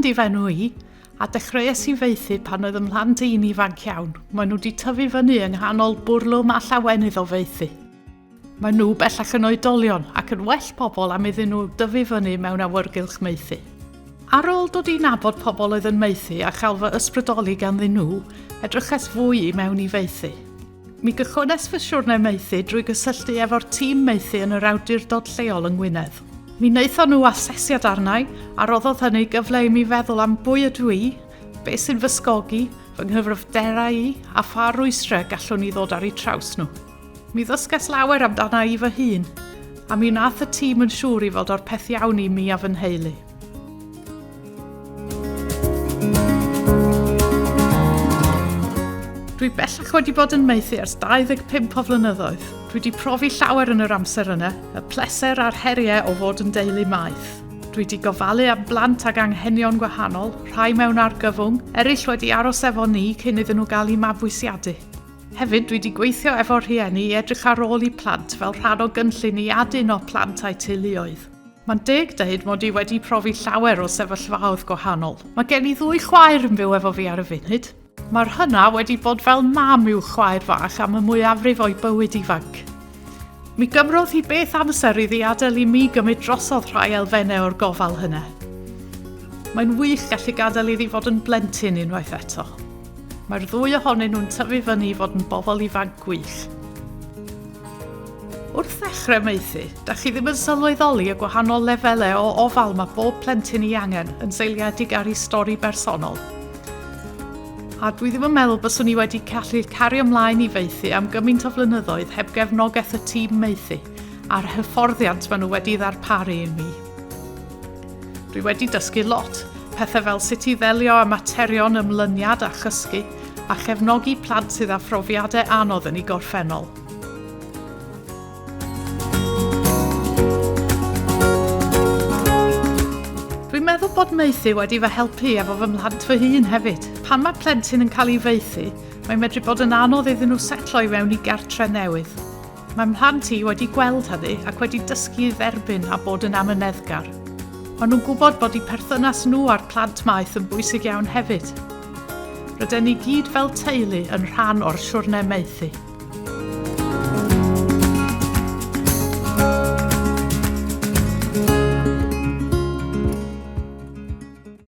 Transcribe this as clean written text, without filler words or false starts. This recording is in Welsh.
di f'enw i, a dechreuais i faethu pan oedd 'y mhlant i'n ifanc iawn. Maen nhw 'di tyfu fyny yng nghanol bwrlwm a llawenydd o faethu. Maen nhw bellach yn oedolion ac yn well pobl am iddyn nhw dyfu fyny mewn awyrgylch maethu. Ar ôl dod i nabod pobl oedd yn maethu a chael fy ysbrydoli ganddyn nhw, edrychais fwy i mewn i faethu. Mi gychwynnes fy siwrne maethu drwy gysylltu efo'r tîm maethu yn yr awdurdod lleol yng Ngwynedd. Mi wnaethon nhw asesiad arnai, a roddodd hynny gyfle i mi feddwl am bwy ydw i, beth sy'n fy sgogi, fy nghyfryfderau i, a pha rwystrau gallwn i ddod ar eu traws nhw. Mi ddysges lawer amdana i fy hun, a mi wnaeth y tîm yn siŵr i fod o'r peth iawn i mi a fy nheulu. Dwi bellach wedi bod yn maethu ers 25 o flynyddoedd. Dwi wedi profi llawer yn yr amser yna, y pleser a'r heriau o fod yn deulu maeth. Dwi wedi gofalu am blant ag anghenion gwahanol, rhai mewn argyfwng, eraill wedi aros efo ni cyn iddyn nhw gael eu mabwysiadu. Hefyd, dwi wedi gweithio efo rhieni i edrych ar ôl eu plant fel rhan o gynllun i aduno plant a'u teuluoedd. Mae'n deg deud mod i wedi profi llawer o sefyllfaoedd gwahanol. Mae gen i ddwy chwaer yn byw efo fi ar y funud. Mae'r hynna wedi bod fel mam i'w chwaer fach am y mwyafrif o'i bywyd ifanc. Mi gymrodd hi beth amser iddi adael i mi gymryd drosodd rhai elfennau o'r gofal hynna. Mae'n wych gallu gadael iddi fod yn blentyn unwaith eto. Mae'r ddwy ohonyn nhw'n tyfu fyny i fod yn bobl ifanc gwych. Wrth ddechrau maethu, da chi ddim yn sylweddoli y gwahanol lefelau o ofal mae bob plentyn ei angen yn seiliedig ar ei stori bersonol. A dwi ddim yn meddwl byswn i wedi gallu cario ymlaen i faethu am gymaint o flynyddoedd heb gefnogaeth y tîm maethu a'r hyfforddiant maen nhw wedi ddarparu i mi. Dwi wedi dysgu lot, pethau fel sut i ddelio â materion ymlyniad a chysgu, a chefnogi plant sydd â phrofiadau anodd yn eu gorffennol. Dwi'n meddwl bod maethu wedi fy helpu efo fy mhlant fy hun hefyd. Pan mae plentyn yn cael ei faethu, mae'n medru bod yn anodd iddyn nhw setlo i mewn i gartre newydd. Mae mhlant i wedi gweld hynny ac wedi dysgu i dderbyn a bod yn amyneddgar. Maen nhw'n gwybod bod eu perthynas nhw â'r plant maeth yn bwysig iawn hefyd. Rydyn ni gyd fel teulu yn rhan o'r siwrne maethu.